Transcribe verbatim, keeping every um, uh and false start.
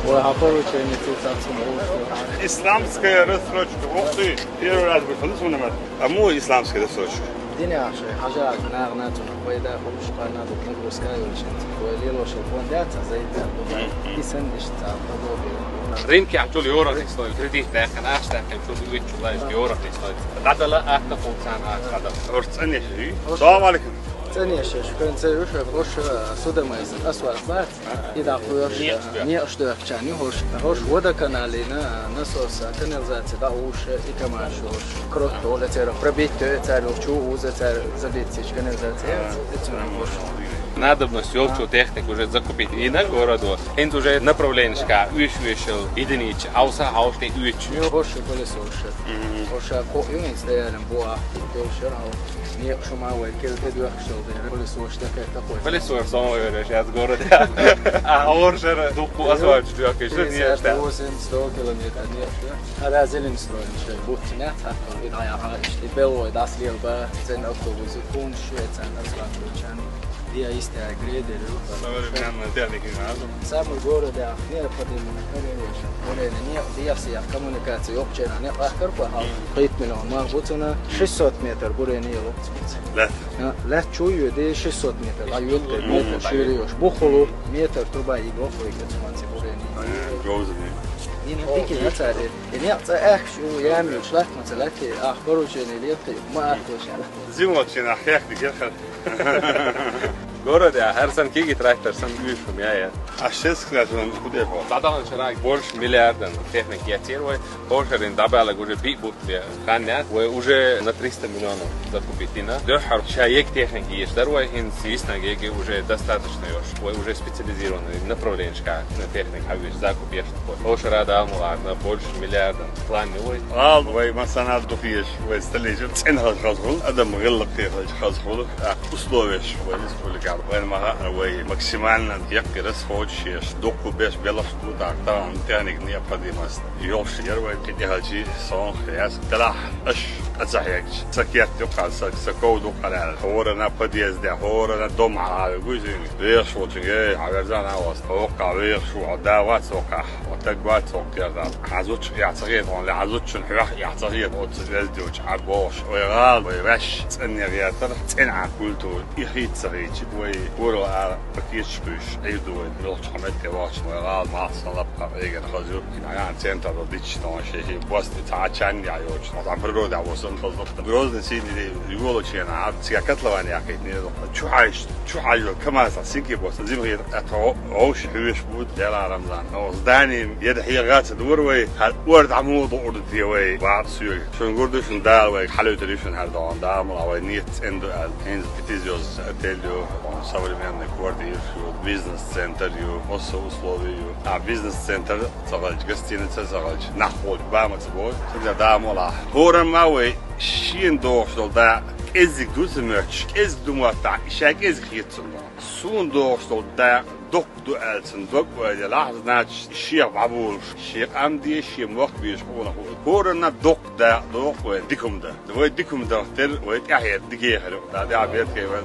Вай хьан поручени ца цацун вовши? Исламская рассрочка. Ух ты, первый раз бы слышал на. А му исламская рассрочка? Дин яхши, хьажа, нагъна цуна пайда, хубуш, пайна, дук, нагрузка, йолчен. Вай лило шел фонд яца, заида. Мгм. Исан ишца, подобие. Рынке а чул ёрах истой, кредит даьккхина, ахча даьккхина, чул уьйчул лайш ёрах истой. Дадала атта хулцан, атта дадала. Орц анеши. Салам алейкум. ЦӀанъеш, шуьган ца юш, хӀорш, э, судамайса, асфальт бац. И дӀахош, э, некъаш доьхкачарна хӀорш. ХӀорш водоканалина, э, насос, э, канализация дӀауш, и камаш хӀорш. Крот тола церан пробить то, цар чу уза, цар забить сич канализация. Эцун хӀорш. Надобность йолчу техник уже закупить йина городо. ХӀинца уже направленешка уьш-уьшал единица, авса хьалхе уьч. ХӀорш пылесос. ХӀорш ко юнец даялам буа, тёл шер хьал. Некъ шума вай кел те доьхкаш дол дера. Пылесос тӀакхетта кхой. Пылесос сон вай вереш, аз город. А хӀоршера дукку асфальт доьхкаш, пятьдесят, да? Восемь, сто километр некъ, да? Хара Зеленстройн шер, бутсина, так, и да, я, и белой, да, слева, цен автобус, кун, швецан, асфальт, чан. Диа истя грейдер ю. Современная техника надо. Самый город, да, необходимо, конечно. Бурени, не, диа сия коммуникация, ёпчена, не, ахкар, по, пять миллион, ма, вот она, шестьсот метр бурени, ло. Да. А, лаьтта чу йоьде шестьсот метр, а, йоьде метр шире йош. Бухулу метр труба и го, ой, это смотри, бурени. Э, говзами. Не, не, пики, не, царе. И не, ца, эх, шу, я, ми, шлак, ма, ца, лаки, ах, поручение, лепки, ма, ах, вообще. Зимочина, эх, дикер. Город я, хӀара сан киги трактор, сан уьш хӀума я, я. А шесть, кстати, он куда его? ДӀадаханчу шарахь больше миллиардан техника яцара вай. ХӀоршеран дӀабаьлларг уже биъ бутт бен хан яц. Вай уже на триста миллионов закупить йина. Дуьххьара ша ег техника еш дара вай, хӀинца йиснарг ег уже достаточно йош. Вай уже специализированный направленешка техника хьавеш, закуп еш. ХӀоршера Дала мукъ лахь, на больше миллиардан план ю вай. Гьал вай масана дукхеш, вай столлежа цӀена хаза хаза хуьлу, адам гӀиллакхе хаза хаза хуьлу, а условеш вай республика. Вайн ма хаьара вай максимально яккхий расходаш еш, дуккха беш белхаш ду, тӀаккха тахана техника необходимость йолуш яра вай, кхин тӀехьалчи сон хьес. Делахь аша а ца хьегча, сан керт юккъехь, сан, сан ков дуккха аьлла, хӀоранна подъезде, хӀоранна дома хьала вуьзуьйту. Вехаш волчуьнга, эй, хьан верзана а вац, хӀокхахь вехаш ву, хьо да вац хӀокхахь, хьо таг вац хӀокху кертахь. Хьан зудчух эхь ца хета хьуна, хьан зудчун хьоьх эхь ца хета оцу звезде чу Ӏа бохуш. Вай гӀала, вай ваьш цӀанъеш гӀертара, цӀена Ӏа культура. И хӀинца ца хилча, вай кора ара кхеташ буьйш, Ӏийр ду вай, муьлххачу хьан метте вахча, вай гӀала малх сан лапха Ӏегар хаза ю. И нагахь центр дол дича, тхьован шен хи бости цхьа а чаннехь йоцуш, хьо цхьана природе хьо сан хаза. Грозный сийна йолочу хенахь, цигахь котлован яьккхийтинера. Чу хьаьжча, чу хьаьжча, КамАЗ синке босса, зима хета, тхо вовшах хьоьжуш бу, Делахь, Рамзан. Оха здани, еда хьегӀа ца дора вай, хӀара ор дӀа муха дукъур ду те вай, бакъ соьга. Шуна гур ду, шуна Дала вайга хьалуьйтур ю шуна хӀара догӀун, Дала мукъ лахь, вай нийят цӀена ду аьлла. ХӀинца пятизвёздочный отель ю, современный квартира ю, бизнес-центр ю, массо условия ю. А бизнес-центр ца хилча, гостиница ца хилча, нах кхочу бан ма ца боху, цуьнан Дала мукъ лахь. ХӀорамма вай шена догӀуш долу дакъа кӀеззиг ду ца моьттуш, кӀеззиг ду моттахь, и ша кӀеззиг хета цунна. Суна догӀуш долу дакъа доккха ду аьлла цунна дог ойла елахь, значит, шех дӀаболуш, шен къам дезаш, шен мохк безаш къонах ву. ХӀоранна доккха дакъа доху вай дика хӀума дан. Вай дика хӀума дахтера, вай тӀаьхье дигехьара, да, да, бертахь вай.